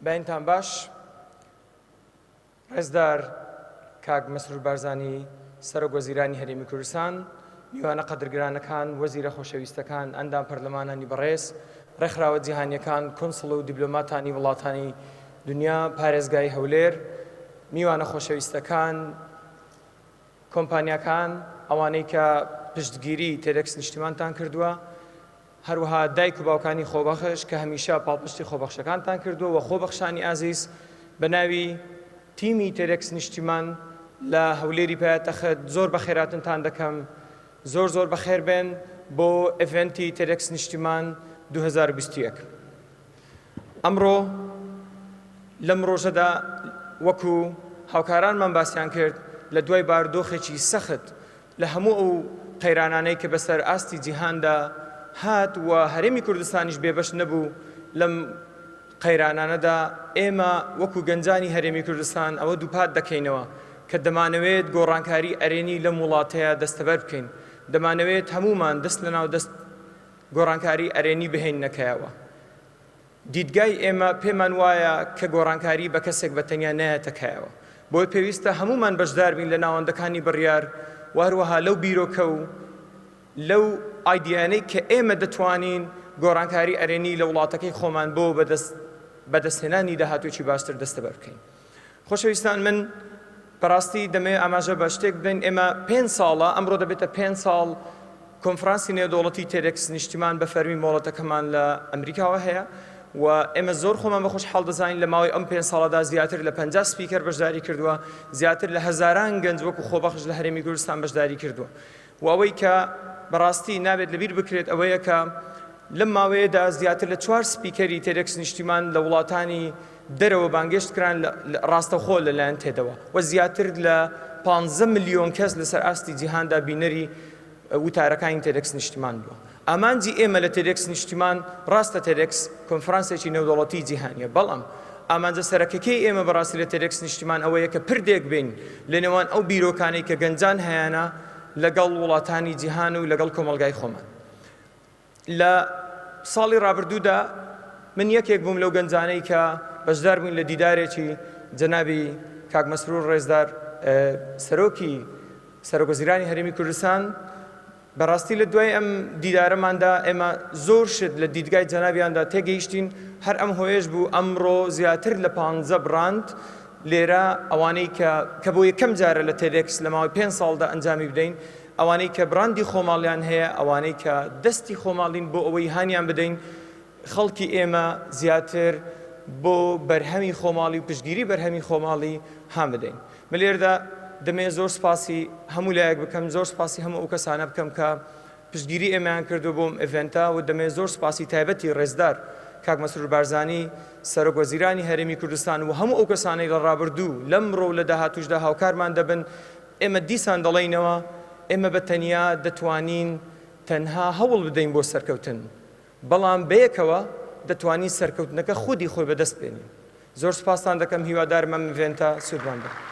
بەینتان باش ڕێزدار کاک مەسرور بارزانی سەرۆک وەزیرانی هەرێمی کوردستان، میوانە قەدرگرانەکان، وەزیرە خۆشەویستەکان، ئەندام پەرلەمانانی بەڕێز، ڕێکخراوە جیهانیەکان، کونسڵ و دیبلۆماتانی وڵاتانی دنیا، پارێزگای هەولێر، میوانە خۆشەویستەکان، کۆمپانیاکان، ئەوانەی کە پشتگیری تێدەکس نیشتیمانتان کردووە، هەروەها دایک و باوکانی خۆبەخش کە هەمیشە پاڵپشتی خۆبەخشەکانتان کردووە و خۆبەخشانی ئازیز بە ناوی تیمی تێدەکس نیشتیمان لە هەولێری پایتەخت زۆر بەخێراتنتان دەکەم. زۆر زۆر بەخێر بێن بۆ event ی تێدەکس نیشتیمان 2021. ئەمڕۆ لەم ڕۆژەدا وەکو هاوکارانمان باسیان کرد لە دوای بارودۆخێکی سەخت لە هەموو ئەو قەیرانانەی کە بەسەر ئاستی جیهاندا هات و هەرێمی کوردستانیش بێبەش نەبوو لەم قەیرانانەدا، ئێمە وەکو گەنجانی هەرێمی کوردستان ئەوە دووپات دەکەینەوە کە دەمانەوێت گۆڕانکاری ئەرێنی لەم وڵاتەیە دەستەبەر بکەین، دەمانەوێت هەموومان دەست لەناو دەست گۆڕانکاری ئەرێنی بهێنینە کایەوە. دیدگای ئێمە پێمان وایە کە گۆڕانکاری بە کەسێک بە تەنیا نایەتە کایەوە، بۆیە پێویستە هەموومان بەشدار بین لە ناوەندەکانی بڕیار و هەروەها لەو بیرۆکە و لەو ئایدیایانەی کە ئێمە دەتوانین گۆڕانکاری ئەرێنی لە وڵاتەکەی خۆمان بۆ بەدەست بەدەستهێنانی داهاتوویەکی باشتر دەستەبەر بکەین. خۆشەویستان من بەڕاستی دەمەوێت ئاماژە بە شتێک بدەین، ئێمە پێنج ساڵە، ئەمڕۆ دەبێتە پێنج ساڵ کۆنفرانسی نێودەوڵەتی تێدێکس نیشتیمان بە فەرمی مۆڵەتەکەمان لە ئەمریکاوە هەیە و ئێمە زۆر خۆمان بە خۆشحاڵ دەزانین لە ماوەی ئەم پێنج ساڵەدا زیاتر لە 50 speaker بەشداری کردووە، زیاتر لە هەزاران گەنج وەکو خۆبەخش لە هەرێمی کوردستان بەشداری کردووە و ئەوەی کە بەڕاستی نابێت لەبیر بکرێت ئەوەیە کە لەم ماوەیەدا زیاتر لە چوار speaker ی تێدێکس نیشتیمان لە وڵاتانی دەرەوە بانگێشت کران ڕاستەوخۆ لەلایەن تێدەوە و زیاتر لە 15 ملیۆن کەس لەسەر ئاستی جیهاندا بینەری وتارەکانی تێدێکس نیشتیمان بووە. ئامانجی ئێمە لە تێدێکس نیشتیمان، ڕاستە تێدێکس کۆنفرانسێکی نێودەوڵەتی جیهانییە، بەڵام ئامانجە سەرەکەکەی ئێمە بەڕاستی لە تێدێکس نیشتیمان ئەوەیە کە پردێک بین لە نێوان ئەو بیرۆکانەی کە گەنجان هەیانە لەگەڵ وڵاتانی جیهان و لەگەڵ کۆمەڵگای خۆمان. لە ساڵی ڕابردوودا من یەکێک بووم لەو گەنجانەی کە بەشدار بووین لە دیدارێکی جەنابی کاک مەسرور ڕێزدار سەرۆکی سەرۆکوەزیرانی هەرێمی کوردستان. بەڕاستی لە دوای ئەم دیدارەماندا ئێمە زۆر شت لە دیدگای جەنابیاندا تێگەیشتین، هەر ئەم هۆیەش بوو ئەمڕۆ زیاتر لە پانزە بڕاند لێرە ئەوانەی کە کە بۆ یەکەم جارە لە تێدێکس لە ماوەی پێنج ساڵدا ئەنجامی بدەین، ئەوانەی کە بڕاندی خۆماڵیان هەیە، ئەوانەی کە دەستی خۆماڵین بۆ ئەوەی هانیان بدەین خەڵکی ئێمە زیاتر بۆ بەرهەمی خۆماڵی و پشتگیری بەرهەمی خۆماڵی هان بدەین. من لێرەدا دەمەوێت زۆر سوپاسی هەموو لایەک بکەم، زۆر سوپاسی هەموو ئەو کەسانە بکەم کە پشتگیری ئێمەیان کردووە بۆ ئەم event ە و دەمەوێت زۆر سوپاسی تایبەتی ڕێزدار کاک مەسرور بارزانی سەرۆک وەزیرانی هەرێمی کوردستان و هەموو ئەو کەسانەی لە ڕابردوو، لەمڕۆ و لە داهاتووشدا هاوکارمان دەبن. ئێمە دیسان دەڵێینەوە ئێمە بە تەنیا دەتوانین تەنها هەوڵ بدەین بۆ سەرکەوتن، بەڵام بەیەکەوە دەتوانین سەرکەوتنەکە خودی خۆی بەدەست بێنین. زۆر سوپاستان دەکەم، هیوادارم ئەم event ە سوودمەند بێت.